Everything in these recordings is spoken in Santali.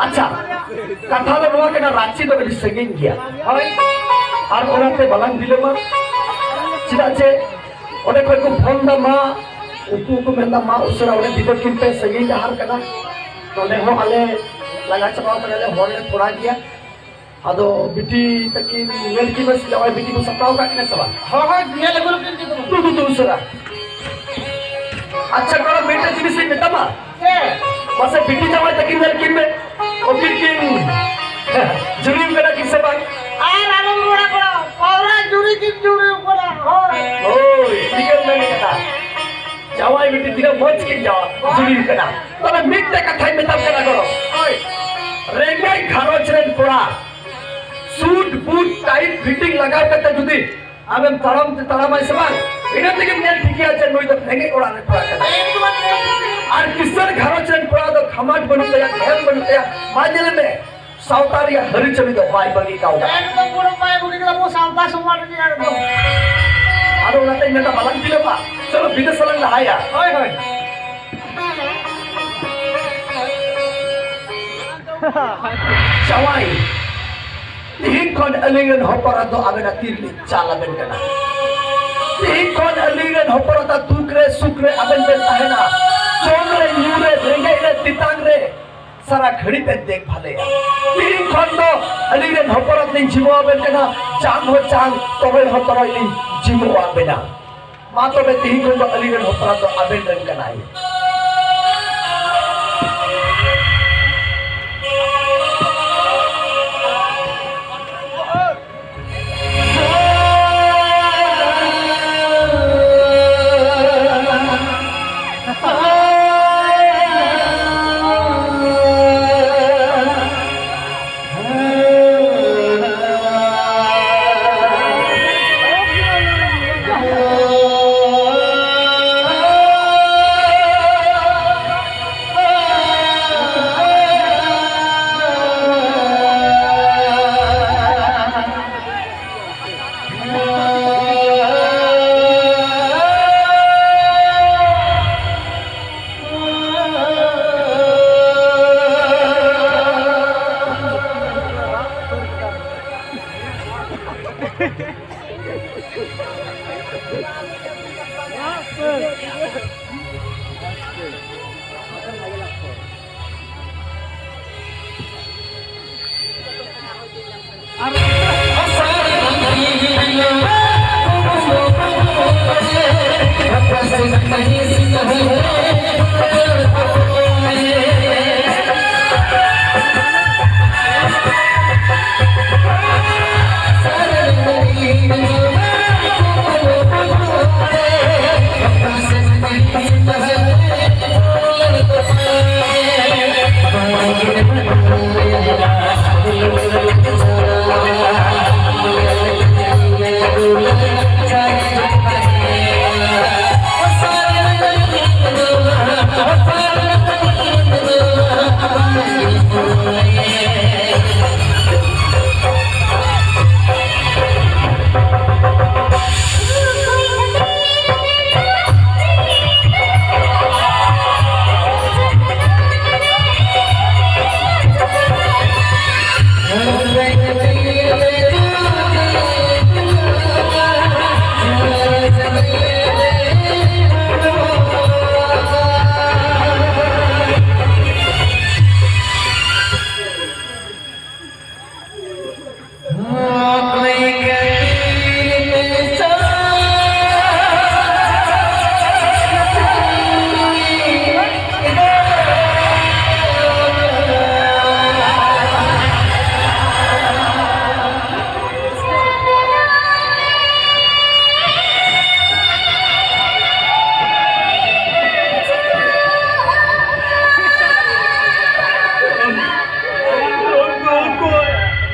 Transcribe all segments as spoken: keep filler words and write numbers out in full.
ᱟᱪᱪᱷᱟ, ᱠᱟᱛᱷᱟ ᱫᱚ ᱱᱚᱣᱟ ᱠᱟᱱᱟ, ᱨᱟᱸᱪᱤ ᱫᱚ ᱟᱹᱰᱤ ᱥᱟᱺᱜᱤᱧ ᱜᱮᱭᱟ᱾ ᱦᱳᱭ᱾ ᱟᱨ ᱚᱱᱟᱛᱮ ᱵᱟᱞᱟᱝ ᱵᱤᱞᱚᱢᱟ, ᱪᱮᱫᱟᱜ ᱡᱮ ᱚᱸᱰᱮ ᱠᱷᱚᱱ ᱠᱚ ᱯᱷᱳᱱ ᱫᱟ, ᱢᱟ ᱩᱱᱠᱩ ᱠᱚ ᱢᱮᱱᱫᱟ, ᱢᱟ ᱩᱥᱟᱹᱨᱟ ᱚᱸᱰᱮ ᱵᱤᱫᱟᱹ ᱠᱤᱱ ᱯᱮ, ᱥᱟᱺᱜᱤᱧ ᱰᱟᱦᱟᱨ ᱠᱟᱱᱟ᱾ ᱱᱚᱸᱰᱮ ᱦᱚᱸ ᱟᱞᱮ ᱞᱟᱸᱜᱟ ᱪᱟᱵᱟᱣ ᱠᱟᱱᱟᱞᱮ, ᱦᱚᱲ ᱞᱮ ᱛᱷᱚᱲᱟ ᱜᱮᱭᱟ᱾ ᱟᱫᱚ ᱵᱤᱴᱤ ᱛᱟᱹᱠᱤᱱ ᱧᱮᱞ ᱠᱤᱱ ᱢᱮ, ᱡᱟᱶᱟᱭ ᱵᱤᱴᱤ ᱠᱚ ᱥᱟᱯᱲᱟᱣ ᱠᱟᱜ ᱠᱤᱱᱟ ᱥᱮ ᱵᱟᱝ? ᱦᱳᱭ, ᱦᱳᱭ, ᱧᱮᱞ ᱟᱹᱜᱩ ᱞᱮᱠᱤᱱ ᱪᱮᱫ ᱫᱚ ᱵᱟᱝ᱾ ᱛᱩ, ᱛᱩ, ᱛᱩ, ᱩᱥᱟᱹᱨᱟ᱾ ᱟᱪᱪᱷᱟ, ᱠᱚᱲᱟ, ᱢᱤᱫᱴᱮᱡ ᱡᱤᱱᱤᱥ ᱤᱧ ᱢᱮᱛᱟᱢᱟ᱾ ᱪᱮᱫ? ᱢᱟᱥᱮ ᱵᱤᱴᱤ ᱡᱟᱶᱟᱭ ᱛᱟᱹᱠᱤᱱ ᱧᱮᱞ ᱠᱤᱱ ᱢᱮ᱾ ᱩᱱᱠᱤᱱ ᱠᱤᱱ ᱡᱩᱨᱤ ᱠᱟᱱᱟ ᱠᱤᱱ ᱥᱮ ᱵᱟᱝ? ᱟᱨ ᱟᱞᱚᱢ ᱨᱚᱲᱟ ᱠᱚᱲᱟ, ᱯᱟᱣᱨᱟ ᱡᱩᱨᱤ ᱠᱤᱱ ᱡᱩᱨᱤ ᱠᱟᱱᱟ᱾ ᱦᱳᱭ᱾ ᱦᱳᱭ, ᱴᱷᱤᱠᱮᱢ ᱢᱮᱱ ᱠᱟᱫᱟ᱾ ᱡᱟᱶᱟᱭ ᱵᱤᱴᱤ ᱛᱤᱱᱟᱹᱜ ᱢᱚᱡᱽ ᱠᱤᱱ ᱡᱟᱶᱟᱭ ᱡᱩᱨᱤ ᱠᱟᱱᱟ᱾ ᱛᱚᱵᱮ ᱢᱤᱫᱴᱮᱡ ᱠᱟᱛᱷᱟᱧ ᱢᱮᱛᱟᱢ ᱠᱟᱱᱟ ᱜᱚᱲᱚ᱾ ᱦᱳᱭ᱾ ᱨᱮᱸᱜᱮᱡ ᱜᱷᱟᱨᱚᱸᱡᱽ ᱨᱮᱱ ᱠᱚᱲᱟ ᱥᱩᱴ ᱵᱩᱴ ᱴᱟᱭᱤᱴ ᱯᱷᱤᱴᱤᱝ ᱞᱟᱜᱟᱣ ᱠᱟᱛᱮ ᱡᱩᱫᱤ ᱟᱢᱮᱢ ᱛᱟᱲᱟᱢ ᱛᱮ ᱛᱟᱲᱟᱢᱟᱭ ᱥᱮ ᱵᱟᱝ, ᱤᱱᱟᱹ ᱛᱮᱜᱮᱢ ᱧᱮᱞ ᱴᱷᱤᱠᱮᱭᱟ ᱡᱮ ᱱᱩᱭ ᱫᱚ ᱨᱮᱸᱜᱮᱡ ᱚᱲᱟᱜ ᱨᱮᱱ ᱠᱚᱲᱟ ᱠᱟᱱᱟᱭ᱾ ᱟᱨ ᱠᱤᱥᱟᱹᱬ ᱜᱷᱟᱨᱚᱸᱡᱽ ᱨᱮᱱ ᱠᱚᱲᱟ ᱫᱚ ᱠᱷᱟᱢᱟᱴ ᱵᱟᱹᱱᱩᱜ ᱛᱟᱭᱟ, ᱰᱷᱮᱢ ᱵᱟᱹᱱᱩᱜ ᱛᱟᱭᱟ᱾ ᱢᱟ ᱧᱮᱞ ᱢᱮ, ᱥᱟᱶᱛᱟ ᱨᱮᱭᱟᱜ ᱟᱹᱨᱤᱪᱟᱹᱞᱤ ᱫᱚ ᱵᱟᱭ ᱵᱟᱹᱜᱤ ᱠᱟᱣᱫᱟ᱾ ᱮᱠᱫᱚᱢ ᱜᱚᱲᱚ ᱵᱟᱭ ᱵᱟᱹᱜᱤ ᱠᱟᱫᱟ ᱟᱵᱚ ᱥᱟᱶᱛᱟ ᱥᱚᱢᱟᱡᱽ ᱨᱮᱭᱟᱜ ᱮᱠᱫᱚᱢ᱾ ᱟᱫᱚ ᱚᱱᱟᱛᱮᱧ ᱢᱮᱱᱫᱟ, ᱵᱟᱞᱟᱝ ᱵᱤᱞᱚᱢᱟ, ᱪᱚᱞᱚ ᱵᱤᱫᱮᱥ ᱞᱟᱝ ᱞᱟᱦᱟᱭᱟ᱾ ᱦᱳᱭ, ᱦᱳᱭ᱾ ᱡᱟᱶᱟᱭ, ᱛᱤᱦᱤᱧ ᱠᱷᱚᱱ ᱟᱹᱞᱤᱧ ᱨᱮᱱ ᱦᱚᱯᱚᱱ ᱫᱚ ᱟᱵᱮᱱᱟᱜ ᱛᱤ ᱨᱮᱞᱤᱧ ᱪᱟᱞ ᱟᱵᱮᱱ ᱠᱟᱱᱟ᱾ ᱛᱤᱦᱤᱧ ᱠᱷᱚᱱ ᱟᱹᱞᱤᱧ ᱨᱮᱱ ᱦᱚᱯᱚᱱ ᱫᱚ ᱫᱩᱠ ᱨᱮ ᱥᱩᱠ ᱨᱮ ᱟᱵᱮᱱ ᱵᱮᱱ ᱛᱟᱦᱮᱱᱟ, ᱡᱚᱢ ᱨᱮ ᱧᱩ ᱨᱮ ᱨᱮᱸᱜᱮᱡ ᱨᱮ ᱛᱮᱛᱟᱝ ᱨᱮ ᱥᱟᱨᱟ ᱜᱷᱟᱹᱲᱤ ᱵᱮᱱ ᱫᱮᱠᱷ ᱵᱷᱟᱞᱮᱭᱟ᱾ ᱛᱤᱦᱤᱧ ᱠᱷᱚᱱ ᱫᱚ ᱟᱹᱞᱤᱧ ᱨᱮᱱ ᱦᱚᱯᱚᱱ ᱫᱚ ᱞᱤᱧ ᱡᱤᱢᱟᱹ ᱟᱵᱮᱱ ᱠᱟᱱᱟ, ᱡᱟᱝ ᱦᱚᱸ ᱡᱟᱝ, ᱛᱚᱨᱚᱡ ᱦᱚᱸ ᱛᱚᱨᱚᱡ ᱞᱤᱧ ᱡᱤᱢᱟᱹ ᱟᱵᱮᱱᱟ᱾ ᱢᱟ ᱛᱚᱵᱮ ᱛᱤᱦᱤᱧ ᱠᱷᱚᱱ ᱫᱚ ᱟᱹᱞᱤᱧ ᱨᱮᱱ ᱦᱚᱯᱚᱱ ᱫᱚ ᱟᱵᱮᱱ ᱨᱮᱱ ᱠᱟᱱᱟᱭ᱾ ᱟᱢ ᱫᱚ ᱚᱠᱚᱭ?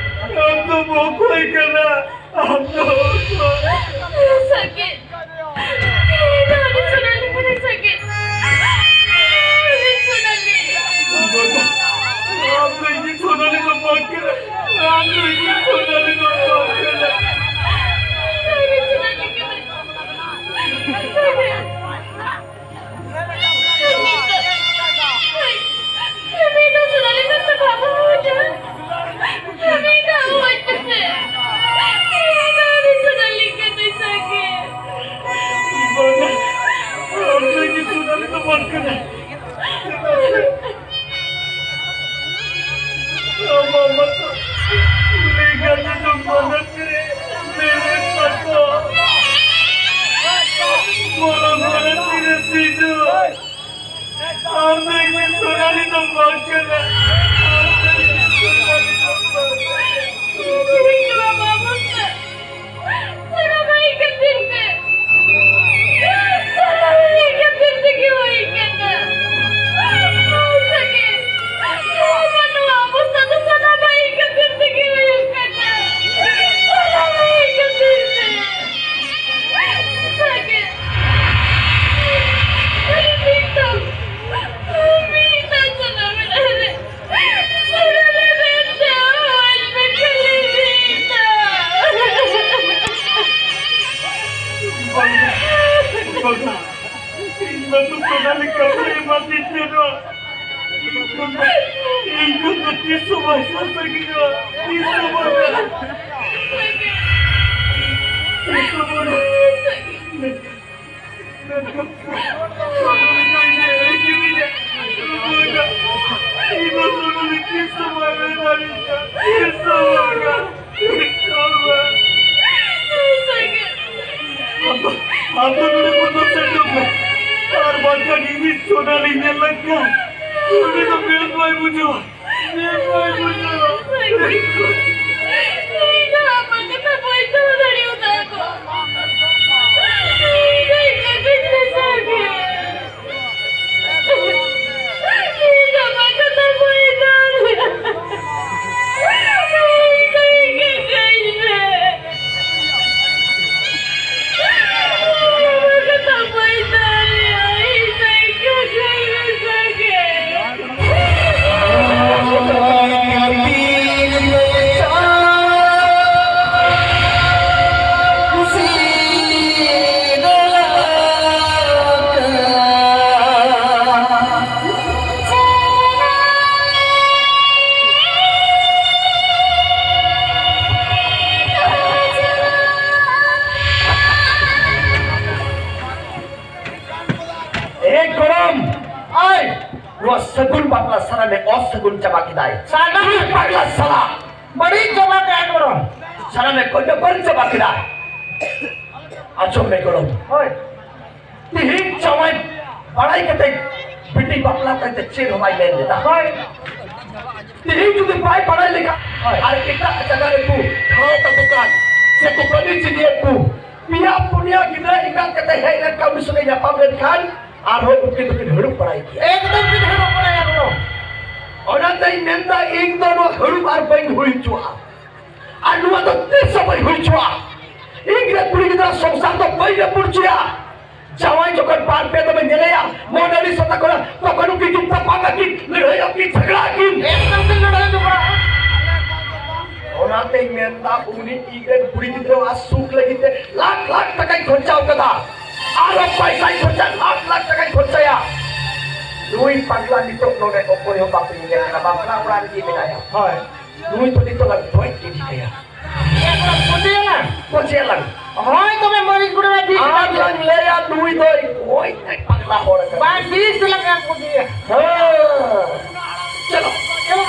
ᱟᱢ ᱫᱚᱢ ᱚᱠᱚᱭ ᱠᱟᱱᱟ? ᱟᱢ ᱫᱚ ᱚᱠᱚᱭ? ᱥᱟᱹᱠᱤ᱾ ᱤᱧ ᱫᱚ ᱩᱱᱤ ᱥᱳᱱᱟᱞᱤ ᱠᱟᱹᱱᱟᱹᱧ, ᱥᱟᱹᱠᱤ᱾ ᱩᱱᱤ ᱥᱳᱱᱟᱞᱤ᱾ ᱟᱢ ᱫᱚ ᱤᱧᱤᱡ ᱥᱳᱱᱟᱞᱤ ᱫᱚ ᱵᱟᱝ ᱠᱟᱱᱟ᱾ ᱟᱢ ᱫᱚ ᱤᱧᱤᱡ ᱥᱳᱱᱟᱞᱤ ᱫᱚ ᱵᱟᱝ ᱠᱟᱱᱟ᱾ ᱩᱱᱤ ᱥᱳᱱᱟᱞᱤ ᱠᱟᱹᱱᱟᱹᱧ᱾ ᱥᱟᱹᱠᱤ᱾ ᱧᱩᱛᱩᱢ ᱵᱚᱫᱚᱞ ᱠᱟᱛᱮ ᱢᱮᱱᱮᱫ ᱛᱟᱠᱚ, ᱢᱚᱞᱚᱝ ᱵᱚᱫᱚᱞ ᱠᱟᱛᱮ ᱥᱤᱸᱫᱩᱨ᱾ ᱟᱢ ᱫᱚ ᱤᱧ ᱥᱳᱱᱟᱞᱤ ᱫᱚᱢ ᱵᱟᱝ ᱠᱟᱱᱟ᱾ ᱟᱢ ᱫᱚ ᱤᱧ ᱥᱳᱱᱟᱞᱤ ᱫᱚᱢ ᱵᱟᱝ ᱠᱟᱱᱟ᱾ ᱥᱟᱱᱟᱢᱟᱜ ᱤᱧ ᱠᱷᱟᱹᱛᱤᱨ ᱛᱮ, ᱥᱟᱱᱟᱢᱟᱜ ᱤᱧ ᱠᱷᱟᱹᱛᱤᱨ ᱛᱮᱜᱮ ᱦᱩᱭ ᱠᱟᱱᱟ᱾ ᱥᱟᱹᱜᱤᱧ, ᱱᱚᱣᱟ ᱚᱵᱚᱥᱛᱷᱟ ᱫᱚ ᱥᱟᱱᱟᱢᱟᱜ ᱤᱧ ᱠᱷᱟᱹᱛᱤᱨ ᱛᱮᱜᱮ ᱦᱩᱭᱩᱜ ᱠᱟᱱᱟ᱾ ᱥᱟᱱᱟᱢᱟᱜ ᱤᱧ ᱠᱷᱟᱹᱛᱤᱨ ᱛᱮ᱾ ᱥᱟᱹᱜᱤᱧ, ᱢᱤᱫᱴᱟᱝ, ᱢᱤᱫᱴᱟᱝ ᱥᱟᱱᱟᱢ ᱨᱮ ᱵᱟᱵᱟ, ᱤᱧ ᱵᱟᱹᱵᱩ ᱥᱳᱱᱟᱞᱤ ᱠᱟᱯᱲᱟ ᱮᱢᱟᱫᱤᱧ ᱛᱟᱦᱮᱱᱟ᱾ ᱤᱧ ᱠᱷᱚᱱ ᱫᱚ, ᱤᱧ ᱠᱷᱚᱱ ᱫᱚ ᱛᱤᱥ ᱦᱚᱸ ᱵᱟᱭ ᱥᱟᱦᱟ ᱥᱟᱺᱜᱤᱧᱚᱜᱼᱟ᱾ ᱛᱤᱥ ᱦᱚᱸ ᱵᱟᱝ᱾ ᱛᱤᱥ ᱦᱚᱸ ᱵᱟᱝ᱾ ᱟᱢ ᱫᱚ ᱱᱚᱰᱮ ᱠᱷᱚᱱ ᱫᱚ ᱥᱮᱱᱚᱜ ᱢᱮ, ᱟᱨ ᱵᱟᱝᱠᱷᱟᱱ ᱤᱧ ᱥᱳᱱᱟᱞᱤᱧ ᱧᱮᱞ ᱞᱮᱱᱠᱷᱟᱱ ᱩᱱᱤ ᱫᱚ ᱵᱮᱥ ᱵᱟᱭ ᱵᱩᱡᱷᱟᱹᱣᱟ᱾ ᱮ ᱜᱚᱲᱚᱢ, ᱟᱭ, ᱱᱚᱣᱟ ᱥᱟᱹᱜᱩᱱ ᱵᱟᱯᱞᱟ ᱥᱟᱞᱟ ᱞᱮ ᱚᱥᱟᱹᱜᱩᱱ ᱪᱟᱵᱟ ᱠᱮᱫᱟᱭ᱾ ᱥᱟᱹᱜᱩᱱ ᱵᱟᱯᱞᱟ ᱥᱟᱞᱟ᱾ ᱵᱟᱹᱲᱤᱡ ᱪᱟᱵᱟ ᱠᱮᱫᱟ ᱜᱚᱲᱚᱢ᱾ ᱥᱟᱱᱟᱢ ᱮ ᱠᱚᱧᱡᱚ ᱵᱟᱹᱲᱤᱡ ᱪᱟᱵᱟ ᱠᱮᱫᱟ᱾ ᱟᱸᱡᱚᱢ ᱢᱮ ᱜᱚᱲᱚᱢ᱾ ᱦᱳᱭ᱾ ᱛᱤᱦᱤᱧ ᱡᱟᱶᱟᱭ ᱵᱟᱲᱟᱭ ᱠᱟᱛᱮ ᱵᱤᱴᱤ ᱵᱟᱯᱞᱟ ᱠᱟᱛᱮ ᱪᱮᱫ ᱦᱚᱸ ᱵᱟᱭ ᱢᱮᱱ ᱞᱮᱫᱟ᱾ ᱦᱳᱭ᱾ ᱛᱤᱦᱤᱧ ᱡᱩᱫᱤ ᱵᱟᱭ ᱵᱟᱲᱟᱭ ᱞᱮᱠᱷᱟᱱ, ᱦᱳᱭ, ᱟᱨ ᱮᱴᱟᱜ ᱡᱟᱭᱜᱟ ᱨᱮᱠᱚ ᱴᱷᱟᱶ ᱛᱟᱠᱚ ᱠᱟᱱ ᱥᱮ ᱠᱚ ᱠᱟᱹᱢᱤ ᱪᱤᱫᱤᱭᱮᱫ ᱠᱚ, ᱯᱮᱭᱟ ᱯᱩᱱᱭᱟ ᱜᱤᱫᱽᱨᱟᱹ ᱮᱸᱜᱟᱛ ᱠᱟᱛᱮ ᱦᱮᱡ ᱞᱮᱱᱠᱷᱟᱱ, ᱩᱱᱤ ᱥᱚᱸᱜᱮ ᱧᱟᱯᱟᱢ ᱞᱮᱱᱠᱷᱟᱱ, ᱟᱨᱦᱚᱸ ᱩᱱᱠᱤᱱ ᱫᱚᱠᱤᱱ ᱦᱟᱹᱲᱩᱵ ᱵᱟᱲᱟᱭ ᱜᱮᱭᱟ᱾ ᱮᱠᱫᱚᱢ ᱠᱤᱱ ᱦᱟᱹᱲᱩᱵ ᱵᱟᱲᱟᱭᱟ ᱜᱚᱲᱚᱢ᱾ ᱚᱱᱟᱛᱮᱧ ᱢᱮᱱᱫᱟ, ᱤᱧ ᱫᱚ ᱱᱚᱣᱟ ᱦᱟᱹᱲᱩᱵ ᱟᱨ ᱵᱟᱹᱧ ᱦᱩᱭ ᱦᱚᱪᱚᱣᱟᱜᱼᱟ᱾ ᱟᱨ ᱱᱚᱣᱟ ᱫᱚ ᱛᱤᱥ ᱦᱚᱸ ᱵᱟᱹᱧ ᱦᱩᱭ ᱦᱚᱪᱚᱣᱟᱜᱼᱟ᱾ ᱤᱧ ᱨᱮ ᱠᱩᱲᱤ ᱜᱤᱫᱽᱨᱟᱹ ᱥᱚᱝᱥᱟᱨ ᱫᱚ ᱵᱟᱹᱧ ᱨᱟᱹᱯᱩᱫ ᱦᱚᱪᱚᱭᱟ᱾ ᱡᱟᱶᱟᱭ ᱡᱚᱠᱷᱚᱱ ᱵᱟᱨ ᱯᱮ ᱫᱚᱢᱮ ᱧᱮᱞᱮᱭᱟ, ᱢᱚᱱ ᱟᱹᱰᱤ ᱥᱟᱯᱷᱟ ᱠᱚᱨᱟ, ᱛᱚᱠᱷᱚᱱ ᱩᱱᱠᱤᱱ ᱠᱤᱱ ᱛᱟᱯᱟᱢ ᱟᱹᱠᱤᱱ, ᱞᱟᱹᱲᱦᱟᱹᱭ ᱟᱹᱠᱤᱱ, ᱡᱷᱟᱜᱽᱲᱟ ᱟᱹᱠᱤᱱ᱾ ᱮᱠᱫᱚᱢ ᱠᱤᱱ ᱞᱟᱹᱲᱦᱟᱹᱭ ᱡᱷᱚᱜᱽᱲᱟ᱾ ᱚᱱᱟᱛᱮᱧ ᱢᱮᱱᱫᱟ, ᱩᱱᱤ ᱤᱧ ᱨᱮᱱ ᱠᱩᱲᱤ ᱜᱤᱫᱽᱨᱟᱹᱣᱟᱜ ᱥᱩᱠ ᱞᱟᱹᱜᱤᱫ ᱛᱮ ᱞᱟᱠᱷ ᱞᱟᱠᱷ ᱴᱟᱠᱟᱧ ᱠᱷᱚᱨᱪᱟᱣ ᱠᱟᱫᱟ, ᱟᱨᱚ ᱯᱟᱭᱥᱟᱧ ᱠᱷᱚᱨᱪᱟ, ᱞᱟᱠᱷ ᱞᱟᱠᱷ ᱴᱟᱠᱟᱧ ᱠᱷᱚᱨᱪᱟᱭᱟ᱾ ᱱᱩᱭ ᱯᱟᱜᱽᱞᱟ ᱱᱤᱛᱚᱜ ᱱᱚᱰᱮ ᱚᱠᱚᱭ ᱦᱚᱸ ᱵᱟᱠᱚ ᱧᱮᱧᱮᱞ ᱠᱟᱱᱟ, ᱵᱟᱯᱞᱟ ᱚᱲᱟᱜ ᱨᱮᱜᱮ ᱢᱮᱱᱟᱭᱟ᱾ ᱦᱳᱭ᱾ ᱱᱩᱭ ᱫᱚ ᱱᱤᱛᱚᱜ ᱞᱟᱝ ᱜᱚᱡ ᱤᱫᱤ ᱠᱟᱭᱟ᱾ ᱯᱚᱪᱮᱭᱟᱞᱟᱝ᱾ ᱯᱚᱪᱮᱭᱟᱞᱟᱝ᱾ ᱦᱳᱭ, ᱛᱚᱵᱮ ᱢᱟᱹᱨᱤᱪ ᱜᱩᱲᱟᱹ ᱨᱮ ᱵᱤᱥ ᱟᱨ ᱞᱟᱝ ᱞᱟᱹᱭᱟ, ᱱᱩᱭ ᱫᱚᱭ ᱜᱚᱡ ᱱᱟᱭ, ᱯᱟᱜᱽᱞᱟ ᱦᱚᱲ ᱠᱟᱱᱟᱭ᱾ ᱵᱟᱝ, ᱵᱤᱥ ᱞᱟᱝ ᱮᱢ ᱠᱮᱫᱮᱭᱟ᱾ ᱦᱮᱸ᱾ ᱪᱚᱞᱚ᱾ ᱪᱚᱞᱚ᱾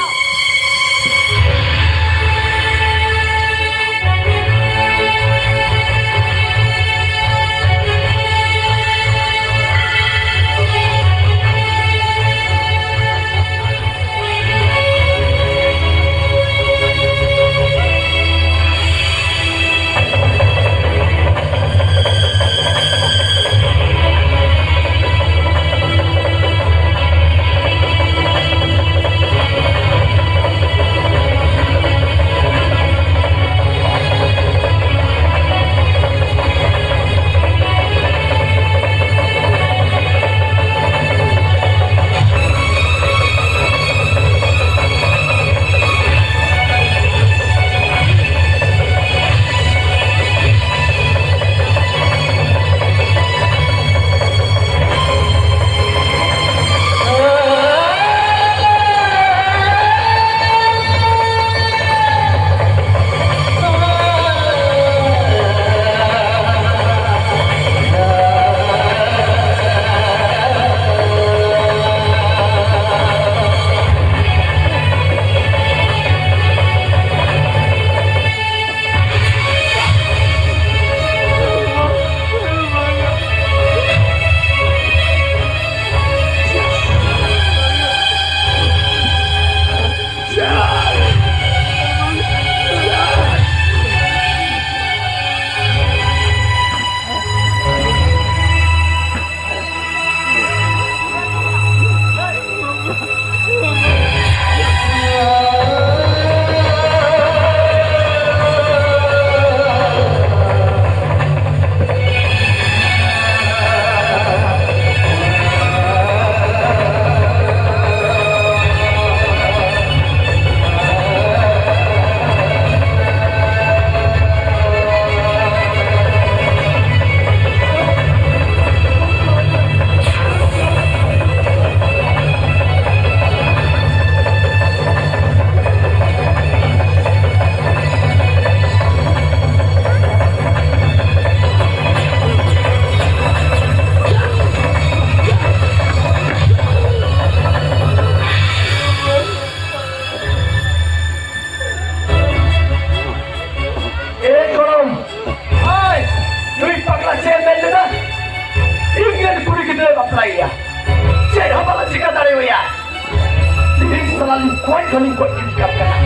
ᱠᱷᱟᱹᱞᱤᱧ ᱜᱚᱡ ᱜᱤᱰᱤ ᱠᱟᱢ ᱠᱟᱱᱟ᱾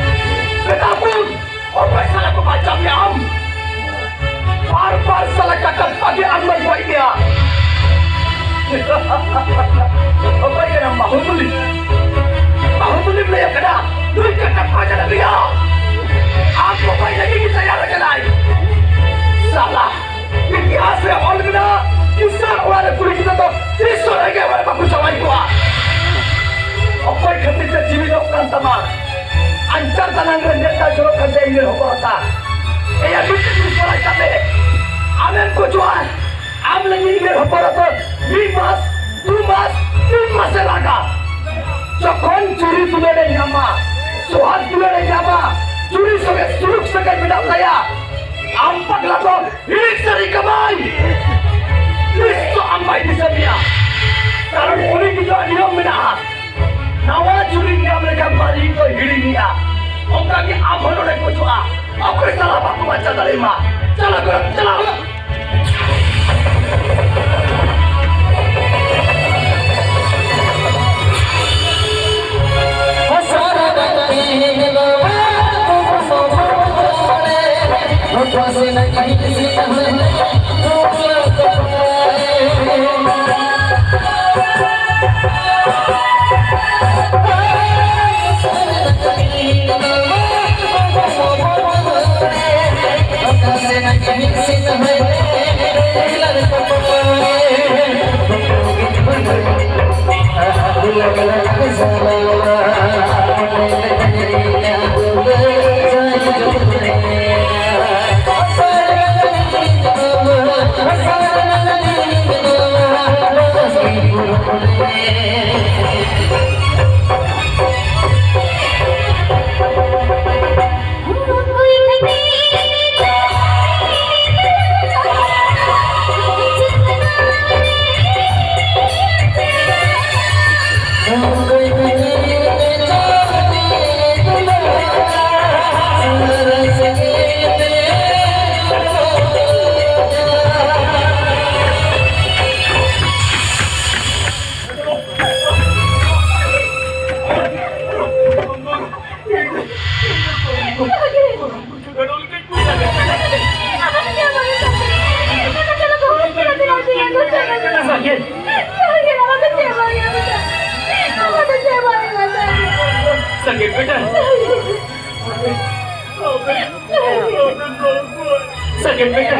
ᱢᱮᱛᱟ ᱠᱚᱢ, ᱚᱠᱚᱭ ᱥᱟᱞᱟ ᱠᱚ ᱵᱟᱧᱪᱟᱣ ᱢᱮᱭᱟ ᱟᱢ? ᱵᱟᱨ ᱵᱟᱨ ᱥᱟᱞᱟ ᱠᱟᱴᱟᱯ ᱯᱟᱜᱮ ᱟᱢ ᱫᱚᱧ ᱜᱚᱡ ᱢᱮᱭᱟ᱾ ᱚᱠᱚᱭ ᱠᱟᱱᱟᱢ ᱵᱟᱹᱦᱩᱵᱚᱞᱤ? ᱵᱟᱹᱦᱩᱵᱚᱞᱤᱢ ᱞᱟᱹᱭ ᱠᱟᱱᱟ, ᱱᱩᱭ ᱠᱟᱴᱟᱯ ᱯᱟᱜᱮ ᱞᱟᱹᱜᱤᱫ ᱟᱢ ᱠᱚ ᱜᱚᱡ ᱞᱟᱹᱜᱤᱫ ᱜᱮ ᱛᱮᱭᱟᱨ ᱟᱠᱟᱱᱟᱭ᱾ ᱥᱟᱞᱟ, ᱤᱛᱤᱦᱟᱥ ᱨᱮ ᱚᱞ ᱢᱮᱱᱟᱜᱼᱟ, ᱠᱤᱥᱟᱹᱬ ᱚᱲᱟᱜ ᱨᱮ ᱠᱩᱲᱤ ᱜᱤᱫᱽᱨᱟᱹ ᱫᱚ ᱛᱤᱥ ᱦᱚᱸ ᱨᱮᱸᱜᱮᱡ ᱚᱲᱟᱜ ᱵᱟᱠᱚ ᱡᱟᱶᱟᱭ ᱠᱚᱣᱟ᱾ ᱚᱠᱚᱭ ᱠᱷᱟᱹᱛᱤᱨ ᱛᱮ ᱡᱤᱣᱤ ᱫᱚᱜ ᱠᱟᱱ ᱛᱟᱢᱟ? ᱟᱧᱪᱟᱨ ᱫᱟᱱᱟᱝ ᱨᱮ ᱢᱮᱫ ᱫᱟᱜ ᱡᱚᱨᱚᱜ ᱠᱟᱱ ᱛᱟᱭᱟ ᱤᱧ ᱨᱮᱱ ᱦᱚᱯᱚᱱ ᱦᱚᱛᱟ᱾ ᱮᱭᱟ ᱵᱤᱴᱤ ᱡᱤᱱᱤᱥ ᱵᱟᱲᱟᱭ ᱠᱟᱛᱮ ᱟᱢᱮᱢ ᱜᱚᱡᱚᱜᱼᱟ᱾ ᱟᱢ ᱞᱟᱹᱜᱤᱫ ᱤᱧ ᱨᱮᱱ ᱦᱚᱯᱚᱱ ᱦᱚᱛᱟ ᱢᱤᱫ ᱢᱟᱥ, ᱫᱩ ᱢᱟᱥ, ᱛᱤᱱ ᱢᱟᱥᱮ ᱞᱟᱜᱟ᱾ ᱡᱚᱠᱷᱚᱱ ᱪᱩᱨᱤ ᱫᱩᱞᱟᱹᱲ ᱮ ᱧᱟᱢᱟ, ᱥᱚᱦᱟᱜ ᱫᱩᱞᱟᱹᱲ ᱮ ᱧᱟᱢᱟ, ᱪᱩᱨᱤ ᱥᱚᱸᱜᱮ ᱥᱩᱞᱩᱠ ᱥᱟᱹᱜᱟᱹᱭ ᱢᱮᱱᱟᱜ ᱛᱟᱭᱟ, ᱟᱢ ᱯᱟᱜᱽᱞᱟ ᱫᱚ ᱦᱤᱲᱤᱧ ᱥᱟᱹᱨᱤ ᱠᱟᱢᱟᱭ᱾ ᱛᱤᱥ ᱫᱚ ᱟᱢ ᱵᱟᱭ ᱫᱤᱥᱟᱹ ᱢᱮᱭᱟ᱾ ᱠᱟᱨᱚᱱ ᱩᱱᱤ ᱱᱤᱡᱚᱜ ᱱᱤᱭᱚᱢ ᱢᱮᱱᱟᱜᱼᱟ, ᱱᱟᱣᱟ ᱪᱩᱨᱤ ᱧᱟᱢ ᱞᱮᱠᱷᱟᱱ ᱢᱟᱹᱞᱤ ᱫᱚ ᱦᱤᱲᱤᱧᱮᱜᱼᱟ᱾ ᱚᱱᱠᱟ ᱜᱮ ᱟᱢ ᱦᱚᱸ ᱱᱚᱰᱮ ᱜᱚᱡᱚᱜᱼᱟ᱾ ᱚᱠᱚᱭ ᱥᱟᱞᱟ ᱵᱟᱠᱚ ᱵᱟᱧᱪᱟᱣ ᱫᱟᱲᱮᱭᱟᱢᱟ᱾ ᱪᱟᱞᱟᱜ ᱠᱟᱱᱟ, ᱪᱟᱞᱟᱜ᱾ ᱥᱟᱜᱮᱱ ᱵᱮᱴᱟ, ᱥᱟᱜᱮᱱ ᱵᱮᱴᱟ,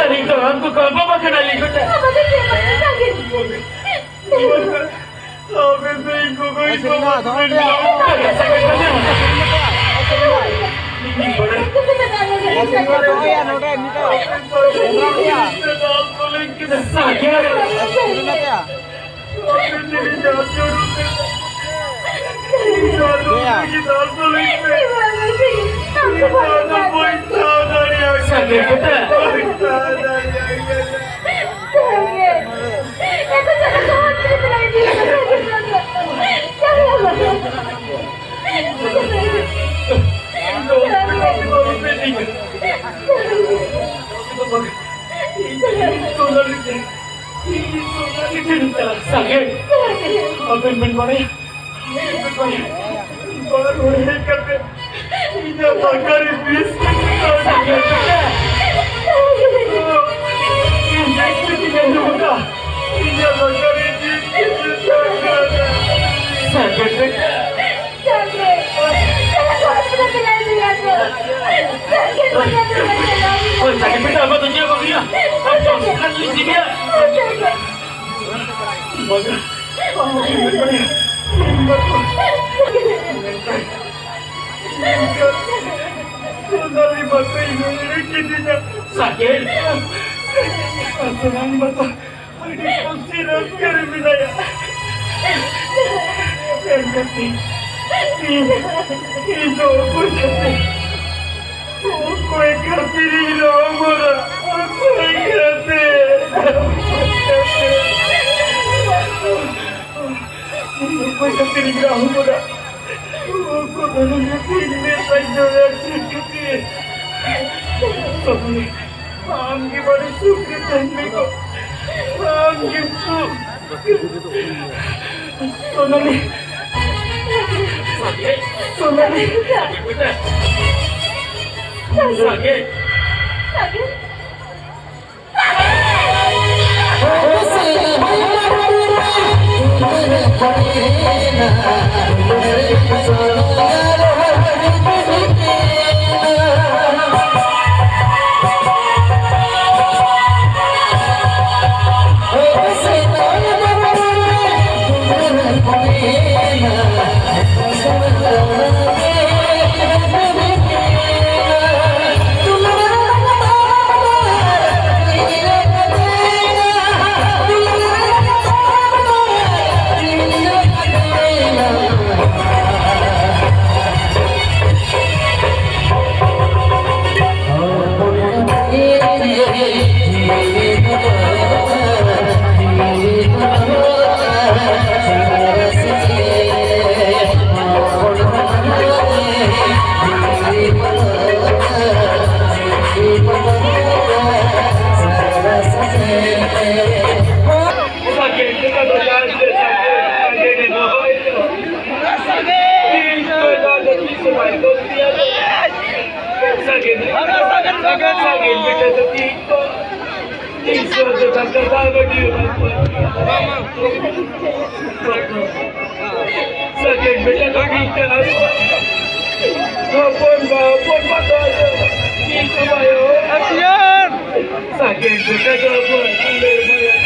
ᱟᱹᱞᱤᱧ ᱫᱚ ᱟᱢ ᱠᱚ ᱠᱚᱞᱯᱚᱱᱟ ᱠᱟᱱᱟᱞᱤᱧ ᱵᱮᱴᱟ᱾ ᱟᱵᱮᱱ ᱫᱚ ᱤᱧ ᱜᱚᱜᱚ ᱤᱧ ᱵᱟᱵᱟ ᱥᱟᱜᱮᱱ ᱵᱮᱴᱟ᱾ ᱥᱟᱜᱮᱱ᱾ ᱥᱟᱜᱮᱱ, ᱟᱵᱮᱱ ᱵᱮᱱ ᱵᱟᱲᱟᱭᱟ, ᱵᱟᱨ ᱦᱚᱲ ᱦᱮᱡ ᱠᱟᱛᱮ ᱤᱧᱟᱹᱜ ᱫᱟᱠᱟ ᱨᱮ ᱵᱤᱥ ᱠᱚ ᱢᱮᱥᱟ ᱠᱮᱫᱟ᱾ ᱤᱧ ᱡᱟᱹᱥᱛᱤ ᱛᱤᱧ ᱟᱸᱡᱚᱢ ᱮᱫᱟ, ᱤᱧᱟᱹᱜ ᱫᱟᱠᱟ ᱨᱮ ᱵᱤᱥ ᱠᱚ ᱢᱮᱥᱟ ᱠᱮᱫᱟ᱾ ᱥᱟᱜᱮᱱ ᱵᱮᱴᱟ᱾ ᱦᱳᱭ, ᱥᱟᱜᱮᱱ ᱵᱮᱴᱟ, ᱟᱵᱟᱨ ᱫᱚ ᱪᱮᱫ ᱦᱚᱸ ᱵᱟᱝ ᱦᱩᱭᱩᱜᱼᱟ᱾ ᱟᱢ ᱫᱚ ᱦᱚᱥᱯᱤᱴᱟᱞ ᱞᱤᱧ ᱤᱫᱤ ᱢᱮᱭᱟ᱾ ᱵᱟᱝᱟ, ᱟᱢ ᱦᱚᱸ ᱵᱮᱱ ᱵᱟᱲᱟᱭᱟ, ᱤᱧ ᱵᱟᱠᱚ ᱢᱮᱱᱠᱷᱟᱱ ᱤᱧ ᱫᱚ ᱥᱳᱱᱟᱞᱤ ᱵᱟᱠᱚ ᱤᱧ ᱮᱲᱮ ᱠᱤᱫᱤᱧᱟ᱾ ᱥᱟᱜᱮᱱ᱾ ᱟᱨ ᱥᱳᱱᱟᱞᱤ ᱵᱟᱠᱚ ᱟᱹᱰᱤ ᱠᱩᱥᱤ ᱨᱟᱹᱥᱠᱟᱹ ᱨᱮ ᱢᱮᱱᱟᱭᱟ᱾ ᱮᱱᱠᱷᱟᱱ ᱤᱧ, ᱤᱧ ᱫᱚ ᱚᱠᱚᱭ ᱠᱷᱟᱹᱛᱤᱨ, ᱚᱠᱚᱭ ᱠᱷᱟᱹᱛᱤᱨ ᱤᱧ ᱨᱟᱦᱚ ᱜᱚᱫᱟ? ᱚᱠᱚᱭ ᱠᱷᱟᱹᱛᱤᱨ? ᱤᱧ ᱚᱠᱚᱭ ᱠᱷᱟᱹᱛᱤᱨ ᱤᱧ ᱨᱟᱦᱚ ᱜᱚᱫᱟ? ᱩᱱᱠᱩ ᱫᱚ ᱱᱩᱱᱟᱹᱜ ᱤᱧ ᱢᱮᱫ ᱞᱟᱡ ᱡᱚᱭᱟ ᱪᱮᱫ ᱠᱷᱟᱹᱛᱤᱨ? ᱥᱟᱢᱚᱱᱤ, ᱟᱢ ᱜᱮ ᱵᱟᱲᱮ ᱥᱩᱠ ᱨᱮ ᱛᱟᱦᱮᱱ ᱢᱮ ᱜᱚ᱾ ᱟᱢ ᱜᱮ ᱥᱩᱠ᱾ ᱥᱳᱱᱟᱞᱤ᱾ ᱥᱳᱱᱟᱞᱤ᱾ ᱥᱟᱜᱮᱱ ᱵᱮᱴᱟ ᱫᱚ ᱴᱷᱤᱠ ᱜᱮᱭᱟ᱾ ᱦᱚᱯᱚᱱ ᱵᱟ, ᱦᱚᱯᱚᱱ ᱵᱟ ᱫᱚ ᱟᱫᱚ ᱴᱷᱤᱠ ᱜᱮ ᱵᱟᱭ ᱦᱚᱭ᱾ ᱥᱟᱜᱮᱱ ᱵᱮᱴᱟ ᱫᱚ ᱟᱵᱚ ᱟᱹᱛᱩ ᱨᱮ ᱵᱟᱭ